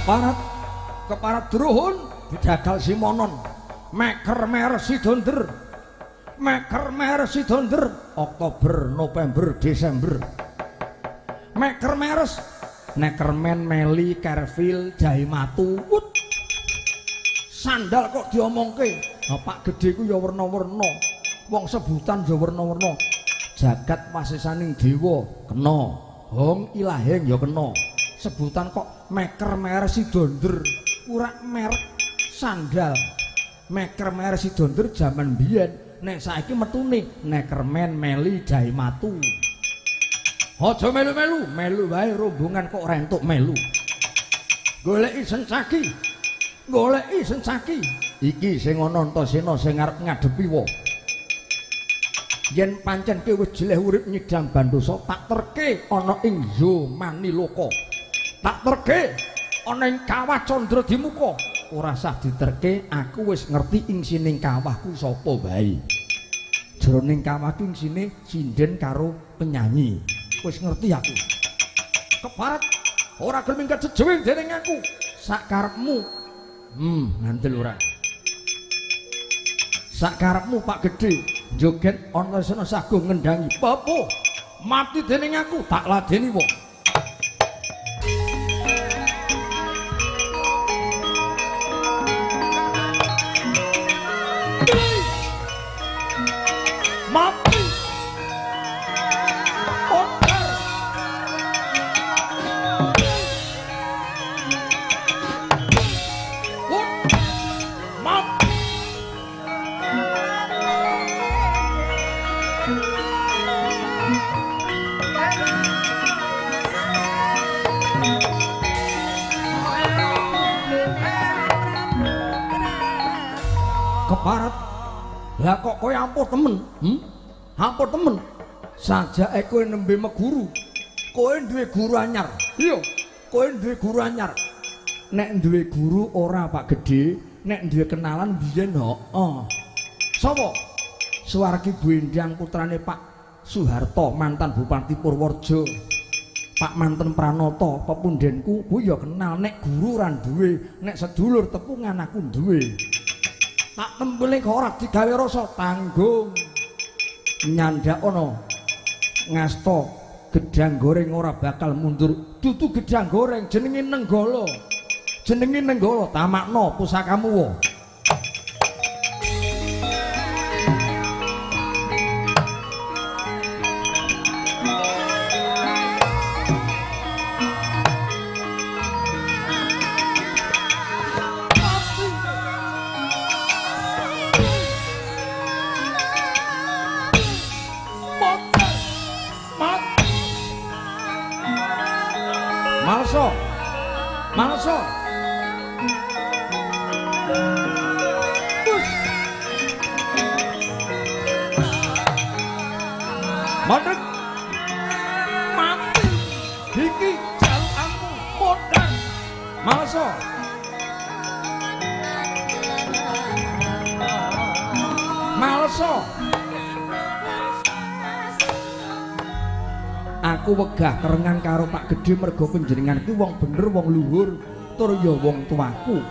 Keparat, keparat druhun dijagal Simonon. Meker mersi donder. Meker mersi donder. Oktober, November, Desember. Meker meres, nekermen, meli, kerfil, jahe matu. Wut. Sandal kok diomongke. Nah, Pak Gedhe ku ya werna-werna. Wong sebutan ya werna-werna. Jagat wasisaning dewa kena, hong ilaheng ya kena. Sebutan kok meker mersi donder. Ora merek sandal. Meker mersi donder jaman biyen, nek saiki metune nekermen, meli, jahe matu. Aja melu-melu, melu wae rombongan kok ora entuk melu. Goleki sencaki. Goleki sencaki. Iki sing ana Antasena sing arep ngadepi wa. Yen pancen kowe wis jeleh urip nyidam bandosa, tak terke ana ing Yomaniloka. Tak terke ana ing kawah Candradimuka. Ora sah diterke, aku wis ngerti ing sining kawah ku sapa wae. Jroning kawah ku isine sinden karo penyanyi. Wis ngerti aku. Keparat ora gelem minggat jejewing dening aku. Sakarepmu. Ngandel ora. Sakarepmu Pak Gedhe joget Antasena saguh ngendangi. Bapo mati dening aku tak ladeni wong. Mati. Oper. Mati. Keparat. Lah kok kowe ampuh temen? Ampuh temen. Sajake kowe nembe meguru. Kowe duwe guru anyar. Iya, kowe duwe guru anyar. Nek duwe guru ora Pak Gedhe, nek duwe kenalan biyen heeh. Sapa? Suwargi Bu Endang putrane Pak Soeharto, mantan Bupati Purworejo. Pak Manten Pranoto, pepundhenku kuwi ya kenal. Nek guru ora duwe, nek sedulur tepungan aku duwe. Tak tempele kok ora digawe rasa tanggung. Nyandak ana ngasta gedang goreng ora bakal mundur. Dudu gedang goreng jenenge Nenggala. Jenenge Nenggala, tamakna pusakamu wa. Malso. Malso. Mandek. Mati. Iki jalukanmu modar. Malso. Malso. Aku wegah kerengan karo Pak Gedhe mergo panjenengan ki wong bener, wong luhur, tur ya wong tuaku.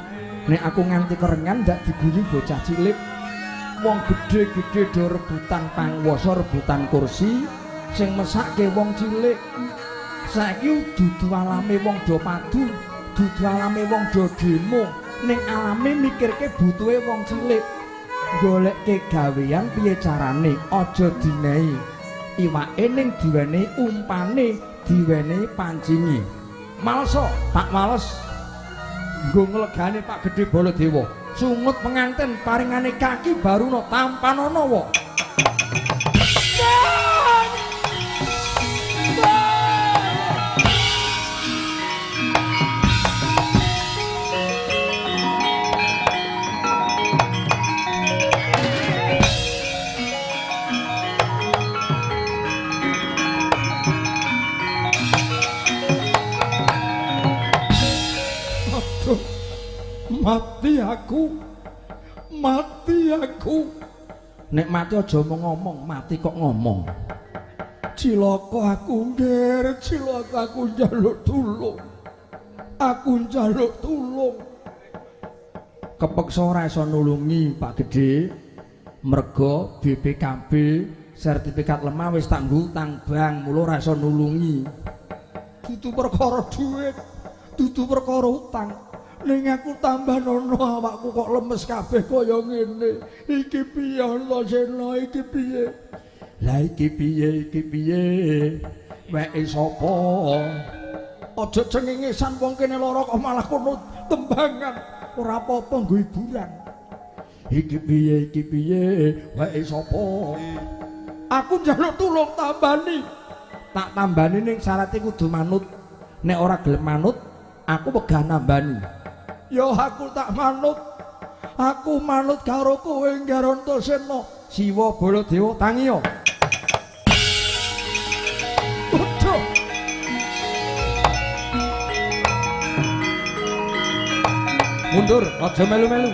Nek aku nganti kerengan ndak diguyu bocah cilik. Wong gedhe-gedhe do rebutan panguwasa, rebutan kursi, sing mesake wong cilik. Saiki dudu alame wong do padu, dudu alame wong do demo, ning alame mikirke butuhe wong cilik. Golekke gawean piye carane, aja dinehi iwake ning diwenehi umpane, diwenehi pancinge. Malso, tak males nggo nglegane Pak Gedhe Baladewa. Sungut penganten paringane kaki Baruna tampanana wa. Mati aku, mati aku. Nek mati aja ngomong, mati kok ngomong. Cilaka aku, nger, cilaka aku njaluk tulung. Aku njaluk tulung. Kepeksa ora iso nulungi Pak Gedhe. Merga BPKB sertifikat lemah wis tak ngutang bank, mula ora iso nulungi. Dudu perkara dhuwit, dudu perkara utang. Ning aku tambah nono awakku kok lemes kabeh kaya ngene. Iki piye Antasena, iki piye? Lah iki piye, iki piye? Weke sapa? Aja cengengesan wong kene lara kok malah kono tembangan. Ora apa-apa nggo hiburan. Iki piye, iki piye? Weke sapa? Aku njaluk tulung tambani. Tak tambani ning syarate kudu manut. Nek ora gelem manut, aku wegah nambani. Ya aku tak manut. Aku manut karo kowe Ngger Antasena. Siwa Baladewa tangiya. Waduh. Mundur, aja melu-melu.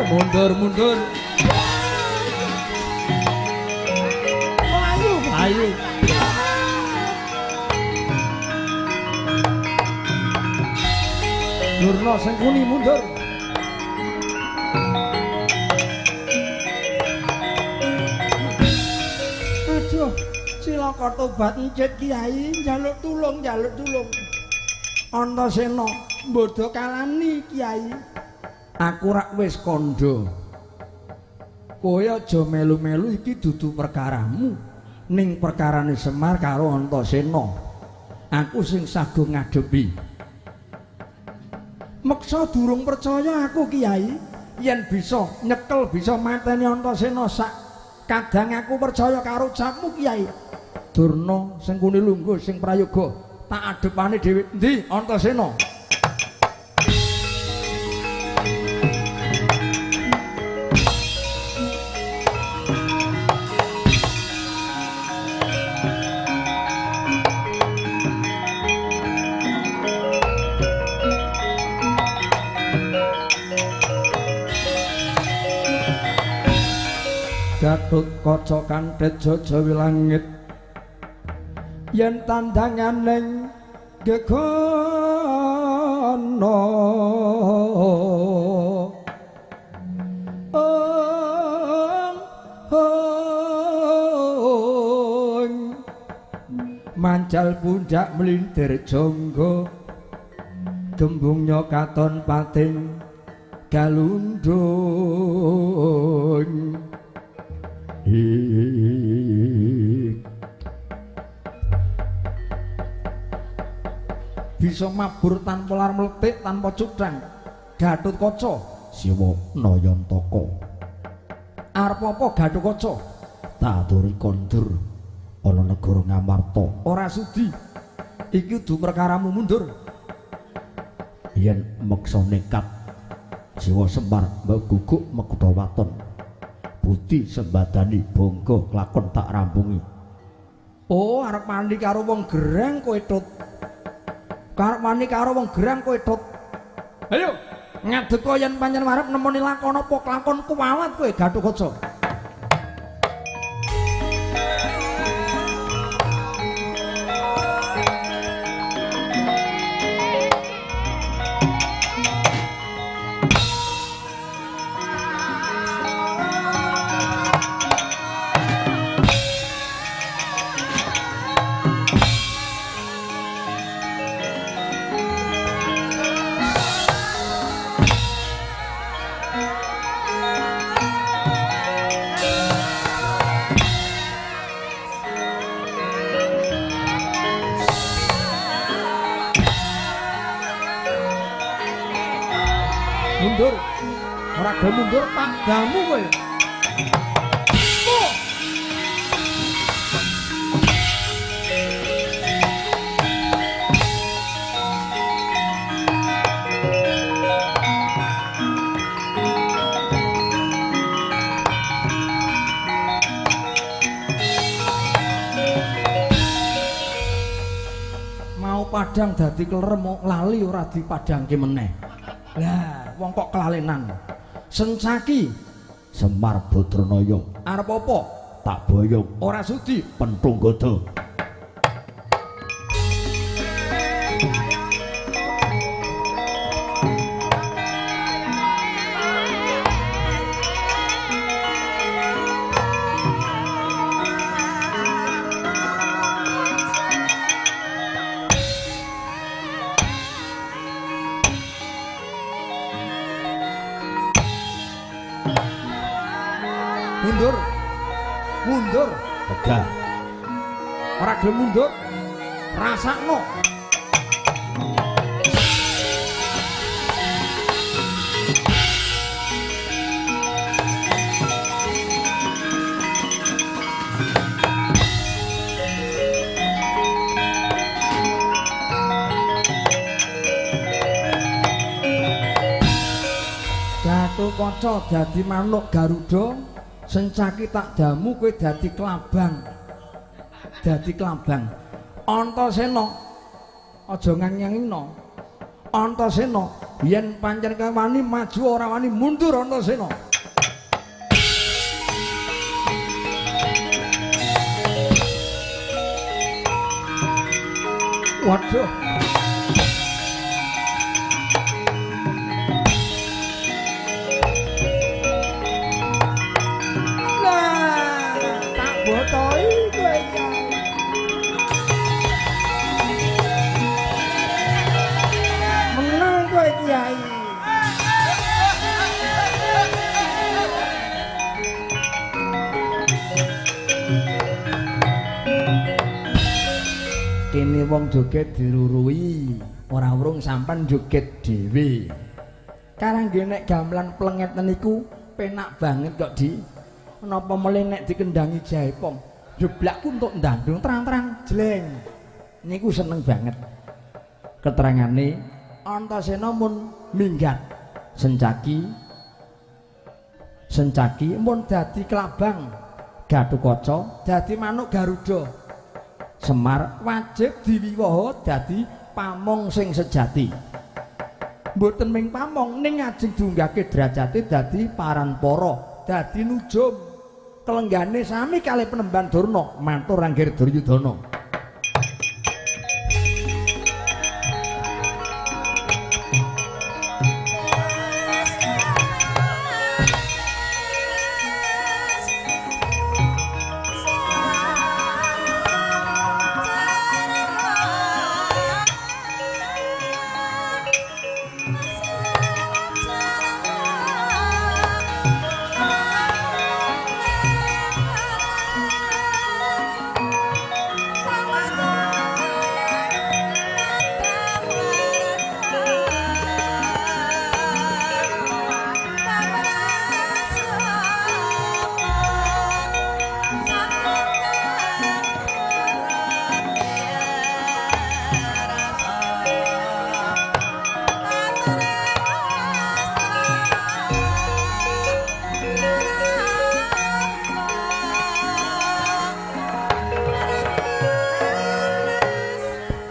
Mundur, mundur. Melayu, melayu. Durna Sengkuni mundur. Aduh, cilaka tobat encit Kiai, njaluk tulung, njaluk tulung. Antasena mbodho kalani Kiai. Aku rak wis kandha. Kowe aja melu-melu, iki dudu perkaramu. Ning perkarane Semar karo Antasena. Aku sing sago ngadepi. Meksa durung percaya aku Kiai, yen bisa nyekel bisa mateni Antasena sak kadang aku percaya karo ucapmu Kiai. Durna Sengkuni lungguh sing prayoga, tak adepane dhewe. Endi Antasena? Gatut kaca kanthet jajawi langit yen tandanganing gegana mancal pundak mlintir jangga gembungnya katon pating galundung. Bisa mabur tanpa lar meletik tanpa cudang. Gatut Kaca Siwa Nayantaka. Arep apa Gatut Kaca? Tak aturi kondur ana negara Ngamarta. Ora sudi. Iki kudu perkaramu, mundur. Yen meksa nekat Siwa Semar mbok guguk mekutha waton. Budi sembadani bangga klakon tak rampungi. Oh, arep mandi karo wong gerang kowe tut. Arep mandi karo wong gerang kowe tut. Ayo, ngadeka yen pancen arep nemoni lakon apa klakon kuwawat kowe Gatotkaca. mundur. Ora gelem mundur tak damu kowe. Padang dadi klerem lali ora dipadangke meneh. Lah, wong kok kelalenan. Sencaki Semar Badranaya arep apa? Tak boyong. Ora sudi pentung gada. Mundur. Mundur. Tegah. Ora gelem mundur. Rasakno. Gatotkaca dadi manuk Garuda. Sencaki tak damu kowe dadi klabang. Dadi klabang. Antasena aja nganyangino. Antasena yen pancen wani maju ora wani mundur Antasena. Waduh. Kene wong joget dirurui, ora urung sampan joget dhewe. Karangge nek gamelan plenget niku penak banget kok, Di. Napa mele nek dikendangi jaipong, jeblakku entuk ndandung terang-terang jleng. Niku seneng banget. Keterangane Antasena mun minggat Sencaki. Sencaki mun dadi klabang Gatotkaca dadi manuk Garuda. Semar wajib diwiwaha dadi pamong sing sejati. Mboten ming pamong ning ajeng diunggahke derajate dadi paranpara, dadi nujum. Kelenggane sami kalih penemban Durna, mantur Anggir Duryudana.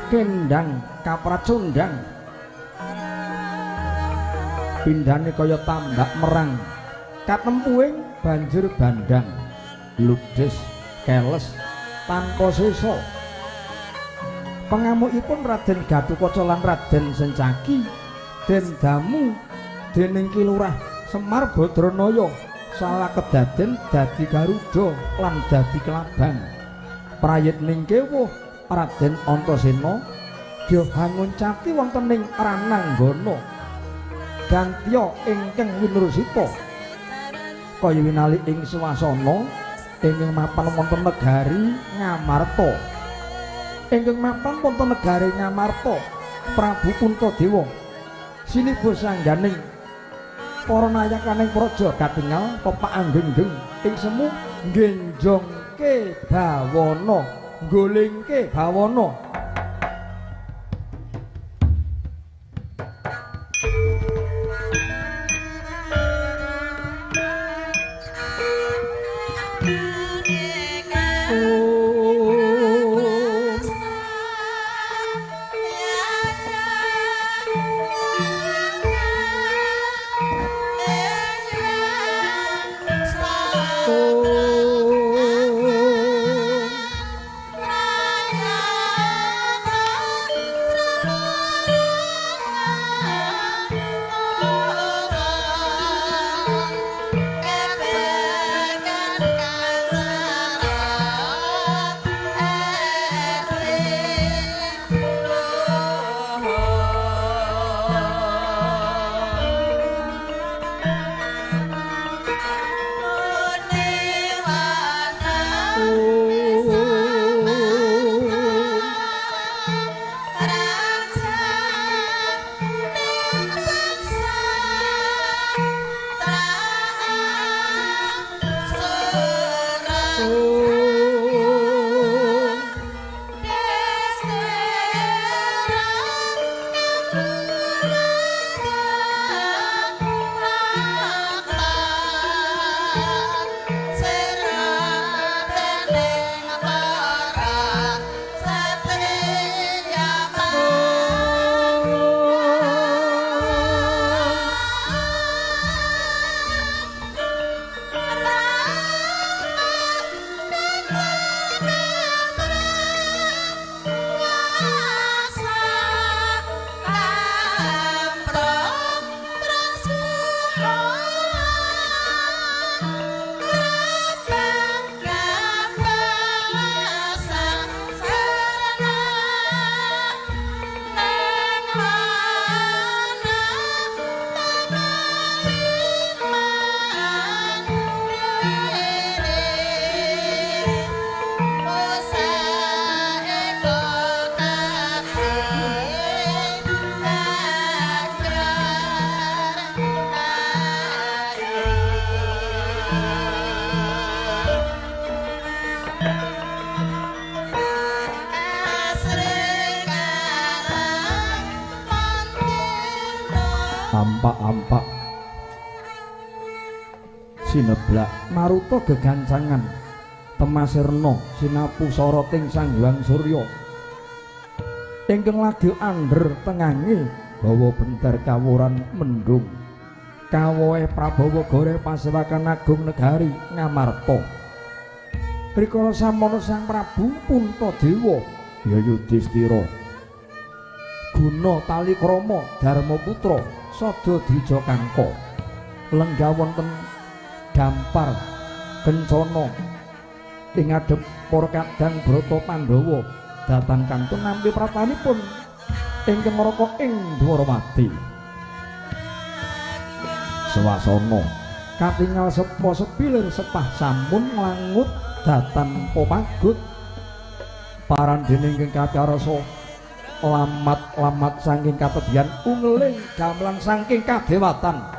Kendang kapracundang pindhane kaya tambak merang, katempuhing banjir bandang, ludes keles tanpa sesa. Pengamukipun Raden Gatotkaca lan Raden Sencaki den damu dening Ki Lurah Semar Badranaya salah kedaden dadi Garuda lan dadi klabang. Prayitning kewuh Raden Antasena gya nguncati wonten ing Rananggana gantya ingkang winurusita kaya winali ing swasana ingkang mapan wonten negari Ngamarta. Ingkang mapan wonten negari Ngamarta Prabu Puntadewa siniba sangganing Para nayakaning praja katingal pepak anggenggeng ing semu nggenjongke bawana, nggolingke bawana. Ampak-ampak sineblak maruta gegancangan temasirna sinapu soroting Sang Hyang Surya ingkang lagi andher tengange bawa bentar kawuran mendung kawohe Prabawa gore pasewakan agung negari Ngamarta. Rikala samono Sang Prabu Puntadewa ya Yudhistira guna tali krama Dharmaputra sada Dwija Kangka lenggah wonten dampar kencana ing ngadhep para kadang Brata Pandhawa datan kantun nampi pratanipun ingkang neraka ing Dwarawati. Swasana katingal sepo sepilir sepah sampun nglangut datan popagut parandene ingkang kacarasa lamat-lamat saking katedian ungeling gamelan saking kadewatan.